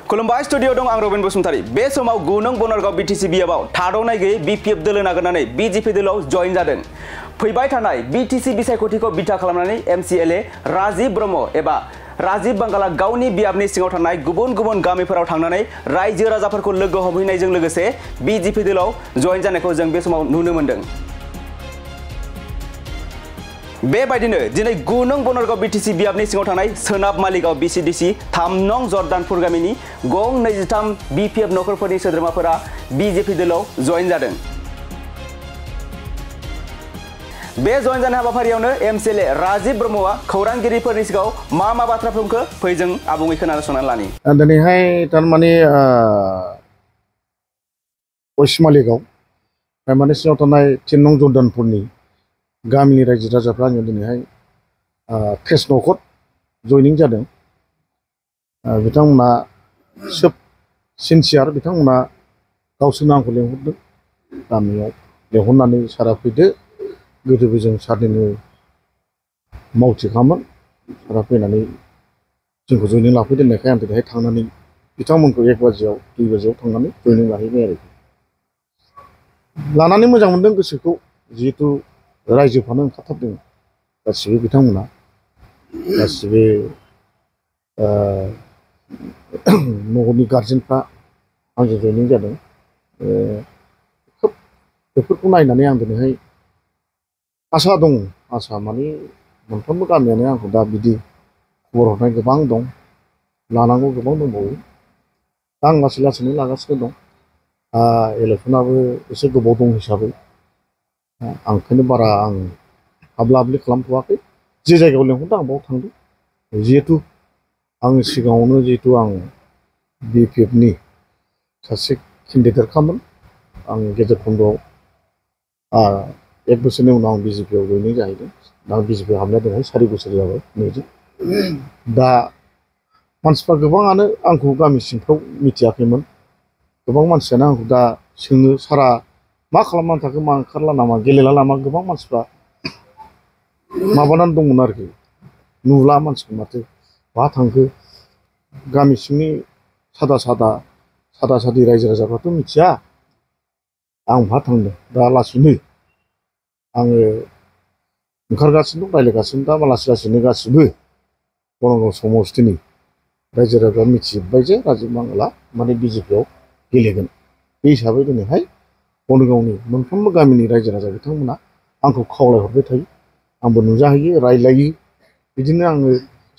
खुलुमबाय स्टुडियो दं आं रबिन बसुमतारी बे समाव गुनं बनरगाव बीटीसी बियाबाव थाद'नाय गैयै बीपीएफ दोलो नागिरनानै बीजेपी दोलोआव जइन जादों। फैबाय थानाय बीटीसी बिसायख'थिखौ बिथा खालामनानै एमसीएलए राजीव ब्रह्म एबा राजीव बांगाला गावनि बियाबनि सिङाव थानाय गुबुन गुबुन गामिफोराव थांनानै रायजो राजाफोरखौ लोगो हमहैनायजों लोगोसे बीजेपी दोलोआव जइन जानायखौ जों बे समाव नुनो मोन्दों। बेबायदिनो दिनै गुनं बनरगाव बीटीसी बियाबनि सिङाव थानाय सोनाब मालिगाव बीसीडीसी 3 नं जर्दानपुर गामिनि गं 23 बीपीएफ नखरफोरनि सोद्रोमाफोरा बीजेपी दोलोआव जइन जादों। बे जइन जानाय हाबाफारियावनो एमसीएलए राजीव ब्रह्मआ खौरांगिरिफोरनि सिगाङाव मा बाथ्रा बुंखो फै जों आबुङै खोनासंनानै लानि। दिनैहाय थारमाने वेस्ट मालिगाव माने सिङाव थानाय 3 नं जर्दानपुरनि गामिनि रायजो राजाफ्रा आङो दिनैहाय 13 नखर जयनिं जादों। बिथांमोना सोब सिनसियार बिथांमोना गावसोरनो आंखौ लेंहरदों गामियाव लेंहरनानै सारा फैदो गोदोबो जों सारनिनो मावथिखामोन सारा फैनानै जोंखौ जयनिं लाफैदो होननायखाय आं दिनैहाय थांनानै बिथांमोनखौ 1 बाजियाव 2 बाजियाव थांनानै जयनिं लाहैबाय आरो लानानै मोजां मोनदों गोसोखौ जिहेतु रायजोफ्रानो ओंखारथारदों गासिबो बिथांमोना गासिबो न'नि गार्जेनफ्रा आंजों जयनिं जादों। खोब बेफोरखौ नायनानै आं दिनैहाय आसा दं आसा माने मोनफ्रोमबो गामियानो आंखौ दा बिदि खबर हरनाय गोबां दं लानांगौ गोबां दंबावो दा आं लासै लासैनो लागासिनो दं। इलेक्सनाबो एसे गोबाव दं हिसाबै आं ओंखायनो बारा आं हाबला हाबलि खालामथ'वाखै जे जायगायाव लेंहरदों आं बाव थांदों। जिहेतु आं सिगाङावनो जिहेतु आं बीपीएफनि सासे केन्डिडेटखामोन आं गेजेर खन्द'आव 1 बोसोरनि उनाव आं बीजेपीआव जयनिं जाहैदों। दा बीजेपीआव हाबनाया दिनैहाय 4 बोसोर जाबाय नैजि। दा मानसिफ्रा गोबाङानो आंखौ गामि सिंफ्राव मिथियाखैमोन गोबां मानसियानो आंखौ दा सोङो सारा मा खालामनानै थाखो मा ओंखारला नामा गेलेला नामा गोबां मानसिफ्रा माबानानै दंमोन आरोखि नुला मानसिखौ माथो बहा थांखो गामि सिंनि सादा सादि रायजो राजाफ्राथ' मिथिया आं बहा थांदों। दा लासैनो आङो ओंखारगासिनो दं रायज्लायगासिनो दा लासै लासैनो गासिबो बनरगाव समस्थिनि रायजो राजाफ्रा मिथिजोब्बाय जे राजीव बांगाला माने बीजेपीआव गेलेगोन। बे हिसाबै दिनैहाय बनरगावनि मोनफ्रोमबो गामिनि रायजो राजा बिथांमोना आंखौ खावलायहरबाय थायो आंबो नुजाहैयो रायज्लायो बिदिनो आङो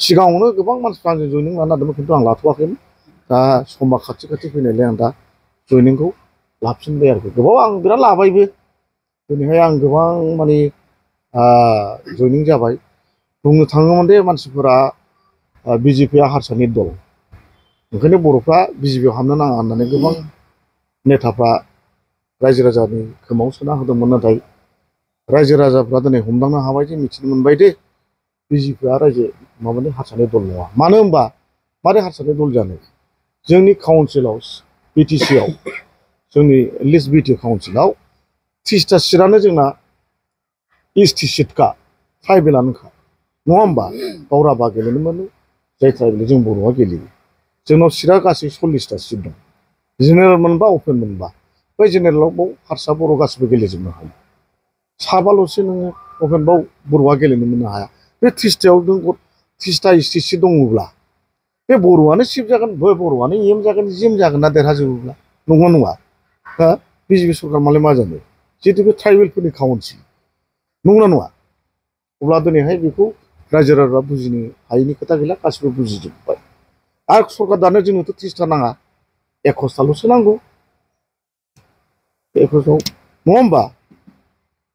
सिगाङावनो गोबां मानसिफ्रा आंजों जयनिं लानो नागिरदोंमोन खिन्थु आं लाथ'वाखैमोन। दा समा खाथि फैनायलाय आं दा जयनिंखौ लाफिनबाय आरोखि गोबाव आं बिराद लाबायबो दिनैहाय आं गोबां माने जयनिं जाबाय। बुंनो थाङोमोन दे मानसिफोरा बीजेपीआ हारसानि दल ओंखायनो बर'फ्रा बीजेपीआव हाबनो नाङा होननानै गोबां नेताफ्रा रायजो राजानि खोमाव सोना होदोंमोन। नाथाय रायजो राजाफ्रा दिनै हमदांनो हाबाय जे मिथिनो मोनबाय दे बीजेपीआ माबानि हारसानि दल नङा। मानो होनबा मारै हारसानि दल जानो जोंनि काउन्सिलाव बीटीसीआव जोंनि लिस्ट बीटी काउन्सिलाव 30टा सिटआनो जोंना एसटी सिटखा ट्राइबेलानोखा नङा होमबा गाव राभा गेलेनो मोनो जाय ट्राइबेल जों बर'आ गेलेयो जोंनाव सिटआ गासै 40टा सिट दं जेनेरेल मोनबा अपेन मोनबा बै जेनेरेलाव बाव हारसा बर' गासिबो गेलेजोबनो हायो साबाल'सो नोङो अपेनबाव बर'आ गेलेनो मोननो हाया। बे 30टायाव नों 30टा एसटी सिट दङब्ला बे बर'आनो सिफ जागोन बर'आनो एम जागोन जिएम जागोन ना देरहाजोबोब्ला नंगौ नङा हा बीजेपी सरकार मालाय मा जानो जिहेतु बे ट्राइबेलफोरनि काउन्सिल नंगौना नङा। अब्ला दिनैहाय बेखौ रायजो राजाफ्रा बुजिनो हायैनि खोथा गैला गासिबो बुजिजोब्बाय आरो सरकार दानो जोंनोथ' 30टा नाङा 21टाल'सो नांगौ 21 नङा होमबा।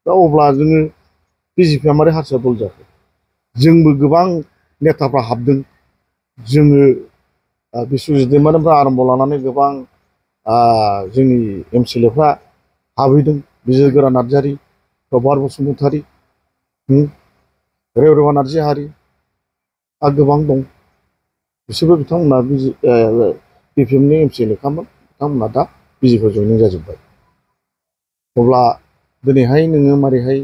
दा अब्ला जोङो बीजेपीआ मारै हारसा दल जाखो जोंबो गोबां नेताफ्रा हाबदों जोङो बिश्वजित दैमारिनिफ्राय आरम्भ लानानै गोबां जोंनि एमसीएलएफ्रा हाबहैदों बिजिरगोरा नार्जारि प्रभात बसुमतारी रेवरेवा नार्जारि आरो गोबां दं बिसोरबो बिथांमोना बीपीएफनि एमसीएलएखामोन बिथांमोना दा बीजेपीआव जयनिं जाजोब्बाय। अब्ला दिनैहाय नोङो मारैहाय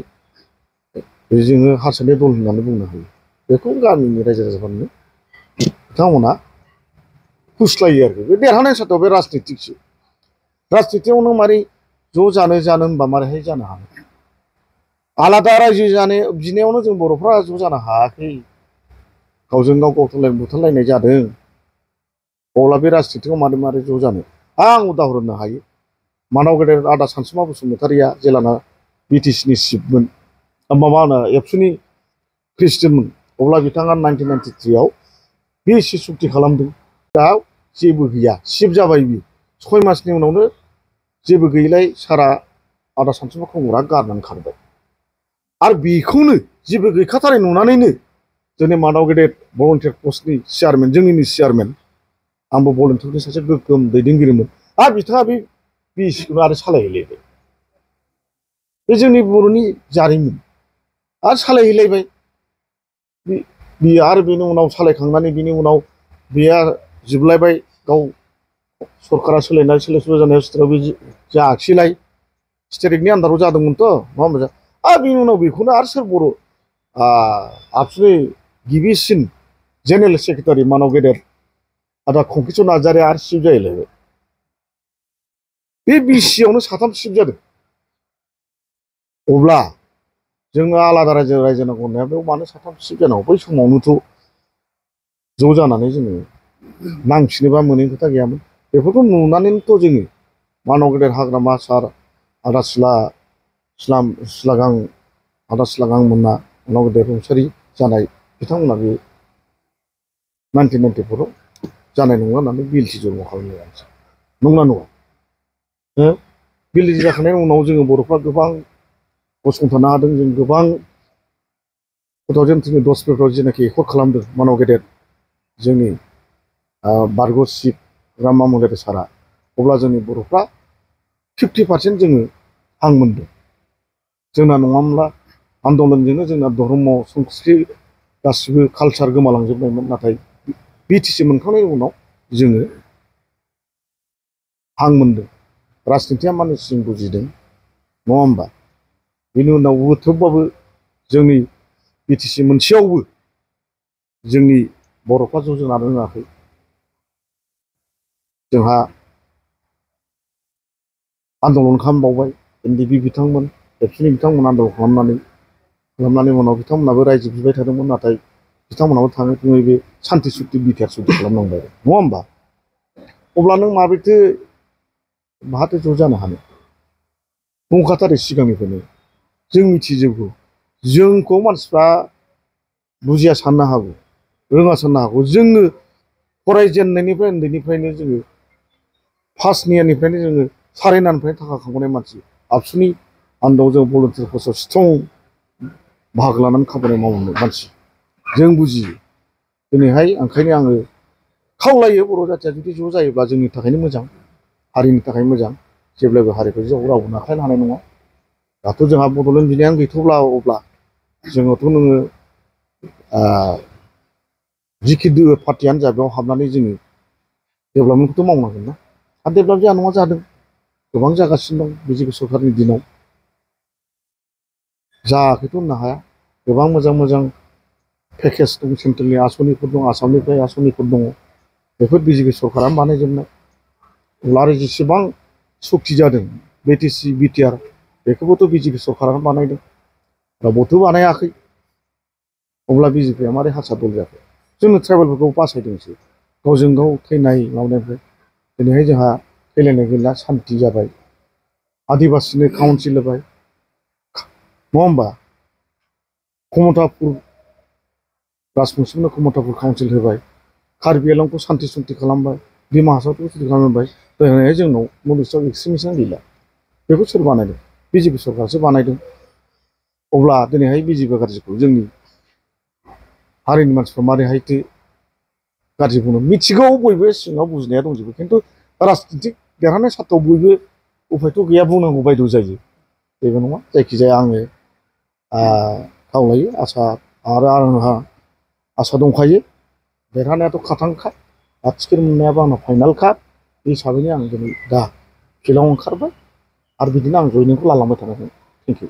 जोङो हारसानि दल होननानै बुंनो हायो बेखौ गामिनि रायजो राजाफोरनो बिथांमोना फुस्लायो आरोखि बे देरहानाय साथाव बे राजनितिकसो राजनितियाव नों मारै ज' जानो होनबा मारैहाय जानो हानो आलादा रायजो जानो बिनायावनो जों बर'फ्रा ज' जानो हायाखै गावजों गाव बुथारलायनाय जादों अब्ला बे राजनितियाव मारै ज' जानो आं उदाहरन होनो हायो मानाव गेदेर आदा सानसुमा बसुमतारिया जेलाना बिटिसिनि चिफमोन माबा होनो एबसुनि प्रेसिडेन्टमोन अब्ला बिथाङा 1993 आव बे एसे सुक्ति खालामदों दा जेबो गैया चिफ जाबाय बियो 6 मासनि उनावनो जेबो गैयैलाय सारा आदा सानसुमा खुंगुरा गारनानै खारबाय आरो बेखौनो जेबो गैखाथारै नुनानैनो जोंनि मानाव गेदेर भलन्टियार पस्टनि चेयारमेन जोंनिनो चेयारमेन आंबो भलन्टियारनि सासे गोग्गोम दैदेनगिरिमोन आरो बिथाङा बे बिसिखौनो आरो सालायहैलायबाय बे जोंनि बर'नि जारिमिन आरो सालायहैलायबाय बियो आरो बेनि उनाव सालायखांनानै बिनि उनाव बेया जोबलायबाय गाव सरकारा सोलायनाय सोलाय जानायाव स्टेटआव बे जायाखिसैलाय स्टेटनि आन्दाराव जादोंमोनथ' नङा होमबा आरो बिनि उनाव बेखौनो आरो सोर बर' आबसुनि गिबिसिन जेनेरेल सेक्रेटारि मानाव गेदेर आदा कंकिस्वर नार्जारिया आरो चिफ जाहैलायबाय बे बिसियावनो साथाम चिफ जादों अब्ला जोङो आलादा रायजो नांगौ होननाया बेयाव मानो साथाम चिफ जानांगौ बै समावनोथ' ज' जानानै जोङो नांफिनोबा मोनैनि खोथा गैयामोन बेफोरखौ नुनानैनोथ' जोङो मानाव गेदेर हाग्रामा सार आदा सिलागां आदा सिलागां मोनना मानाव गेदेर रुंसारि जानाय बिथांमोना बे 1994 आव जानाय नङा होननानै बिएलटि जन्म खालामनाय नंना नङा बिएलटि जाखांनायनि उनाव जोङो बर'फ्रा गोबां गसंथानो हादों जों गोबां 2010 जेनाखि एकर्ड खालामदों मानाव गेदेर जोंनि बारग' चिफ रामा मंगेरे सारा अब्ला जोंनि बर'फ्रा 50% जोङो हां मोनदों जोंना नङामोनब्ला आन्दलनजोंनो जोंना धर्म संस्कृति गासिबो कालचार गोमालांजोबनायमोन नाथाय बिटिसि मोनखांनायनि उनाव जोङो हां मोनदों राजनितिया माने जों बुजिदों नङा होमबा बेनि उनावबो थेवबाबो जोंनि बिटिसि मोनसेयावबो जोंनि बर'फ्रा ज' जानो रोङाखै जोंहा आन्दलन खालामबावबाय एनडिपि बिथांमोन एबसुनि बिथांमोन आन्दलन खालामनानै उनाव बिथांमोनाबो रायजो बिबाय थादोंमोन नाथाय बिथांमोनाबो थाङै थुङै बे सान्ति सुक्ति बिटिआर सुक्ति खालामनांबाय नङा होमबा अब्ला नों माहाथो ज' जानो हानो नंखाथारो सिगांनिफ्रायनो जों मिथिजोबगौ जोंखौ मानसिफ्रा बुजिया साननो हागौ रोङा साननो हागौ जोङो फरायजेननायनिफ्राय उन्दैनिफ्रायनो जोङो फार्स्ट इयारनिफ्रायनो जोङो सारेनानिफ्रायनो थाखा खांबोनाय मानसि आबसुनि आन्दोआव जों भलन्टियार पस्टआव स्ट्रं बाहागो लानानै खामानि मावनाय मानसि जों बुजियो दिनैहाय ओंखायनो आङो खावलायो बर' जाथिया जुदि ज' जायोब्ला जोंनि थाखायनो मोजां हारिनि थाखाय मोजां जेब्लाबो हारिखौ रावबो नाख्लायनो हानाय नङा दाथ' जोंहा बड'लेण्ड बिनायानो गैथ'ब्ला अब्ला जोङोथ' नोङो जिखि पार्टियानो जा बेयाव हाबनानै जोङो डेभेलपमेन्टखौथ' मावनांगोन ना आरो डेभेलप जाया नङा जादों गोबां जागासिनो दं बिजेपि सरकारनि दिनाव जायाखैथ' होननो हाया गोबां मोजां पेकेज दं सेन्ट्रेलनि आसनिफोर दं आसामनिफ्राय आसनिफोर दङ बेफोर बिजेपि सरकारा बानायजोबनाय अब्ला आरो जेसेबां सक्ति जादों बिटिसि बिटिआर बेखौबोथ' बिजेपि सरकारानो बानायदों रावबोथ' बानायाखै अब्ला बिजेपिया मारै हारसा दल जाखो जोंनो ट्राइबेलफोरखौ बासायदोंसो गावजों गाव थैनाय माबानायनिफ्राय दिनैहाय जोंहा थैलायनाय गैला सान्ति जाबाय आदिबासिनो काउन्सिल होबाय नङा होमबा कमतापुर राजबंसिनो कमतापुर काउन्सिल होबाय कार्बि आलंखौ सान्ति सुक्ति खालामबाय डिमा हासावखौ सुक्ति खालामबाय दिनैहाय जोंनाव नर्थ इस्टआव एक्सट्रिमिसआनो गैला बेखौ सोर बानायदों बिजेपि सरकारसो बानायदों अब्ला दिनैहाय बिजेपि गाज्रिखौ जोंनि हारिनि मानसिफ्रा मारैहायथो गाज्रि बुंनो मिथिगौ बयबो सिङाव बुजिनाया दंजोबो खिन्थु राजनितिक देरहानाय साथाव बयबो उफायथ' गैया बुंनांगौ बायद' जायो जेबो नङा जायखिजाया आङो खावलायो आसा आरो आंहा आसा दंखायो देरहानायाथ' खाथांखा आरो टिकेट मोननायाबो आंना फाइनालखा बे हिसाबैनो आं दिनै दा फिल्डआव ओंखारबाय आरो बिदिनो आं जयनिंखौ लालांबाय थागोन थेंक इउ